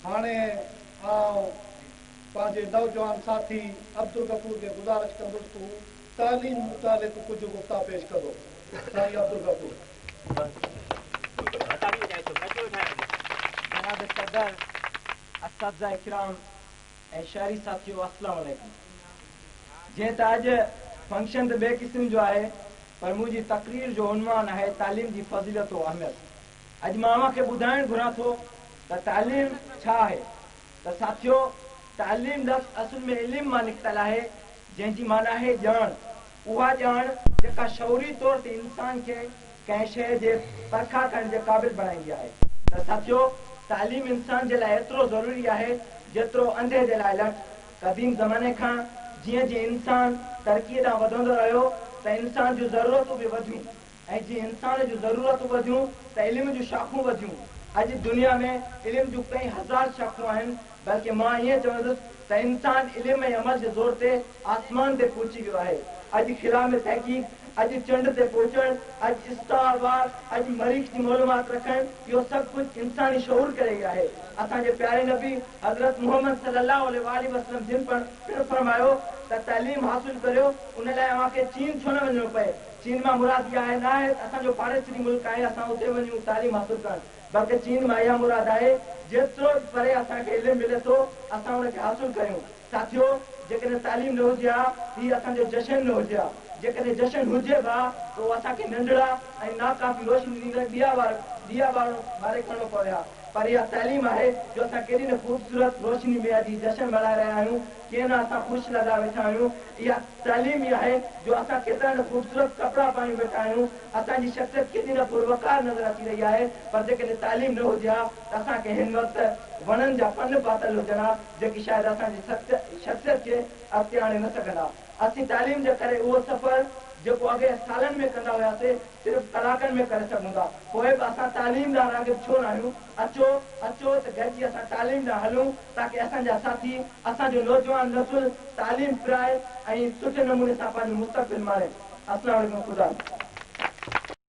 هاڻي آئون پنهنجي نوجوان ساٿي عبدالغفور کي گذارش ڪندس ته هو تعليم متعلق ڪجهه گفتا پيش ڪندو. سائين عبدالغفور. جناب صدر، اساتذه ڪرام ۽ شهري ساٿيو السلام عليڪم. جيئن ته اڄ فنڪشن ته ٻئي قسم جو آهي پر منهنجي تقرير جو عنوان آهي تعليم جي فضيلت و اهميت. اڄ مان اوهان کي ٻڌائڻ گهران ٿو ته تعليم ڇا آهي؟ ته ساٿيو تعليم لفظ اصل ۾ علم مان نڪتل آهي جنهن جي معنيٰ آهي ڄاڻ. اها ڄاڻ جيڪا شعوري طور تي انسان کي ڪنهن شيء جي پرکا ڪرڻ جي قابل بڻائيندي آهي. ته ساٿيو تعليم انسان جي لاء ايترو ضروري آهي جيترو انڌي جي لاء لٽ. قديم زماني کان جيئن جيئن انسان ترقيء ڏانهن وڌندو رهيو ته انسان جون ضرورتون به وڌيون. ۽ جيئن انسان جون ضرورتون وڌيون ته علم جون شاخون وڌيون. اڄ دنيا ۾ علم جون ڪئين هزار شاخون آهن، بلڪه مان ائين چوندس ته انسان علم ۽ عمل جي زور تي آسمان تي پهچي ويو آهي. اڄ خلا ۾ تحقيق، اڄ چنڊ تي پهچڻ، اڄ اسٽار وار، اڄ مريخ جي معلومات رکڻ، اهو سڀ ڪجهه انساني شعور ڪري ئي آهي. اسان جي پياري نبي حضرت محمد صلي الله عليه واٰله وسلم جن پڻ فرمايو ته تعليم حاصل ڪريو، ان لاء اوهان کي چين ڇو نه وڃڻو پئي؟ چين مان مراد اها آهي نه آهي ته اسان جو پاڙيسري ملڪ آهي اسان اتي وڃون تعليم حاصل ڪرڻ بلڪه چين مان اها مراد آهي جيترو به پري اسان کي علم ملي ٿو اسان ان کي حاصل ڪريون. ساٿيو جيڪڏهن تعليم نه هجي ها ته هي اسان جو جشن نه هجي ها جيڪڏهن جشن هجي به ها ته اهو اسان کي ننڍڙا ۽ ناڪافي روشني ڏيندڙ ڏيئا ڏيئا ٻاري کڻڻو پوي ها پر اها تعليم آهي جو اسان ڪيڏي نه خوبصورت روشني ۾ اڄ هي جشن ملهائي رهيا آهيون ڪيئن نه اسان خوش لڳا ويٺا آهيون. اها تعليم ئي آهي جو اسان ڪيترا نه خوبصورت ڪپڙا پايون ويٺا آهيون، اسان جي شخصيت ڪيڏي نه پروقار نظر اچي رهي آهي، پر جيڪڏهن تعليم نه هجي ها ته اسان کي هن وقت وڻن جا پن پاتل هجن ها، جيڪي شايد اسان جي شخصيت کي اڳتي آڻي نه سگهن ها. اسين تعليم جي ڪري اهو سفر جيڪو اڳي سالن ۾ ڪندا هياسي، صرف ڪلاڪن ۾ ڪري سگهون ٿا. پوء به اسان تعليم ڏانهن راغب ڇو ناهيون؟ اچو، اچو ته گڏجي اسان تعليم ڏانهن هلون تاڪه اسان جا ساٿي، اسان جو نوجوان نسل تعليم پرائي ۽ سٺي نموني سان پنهنجو مستقبل ماڻي. السلام عليڪم خدا حافظ.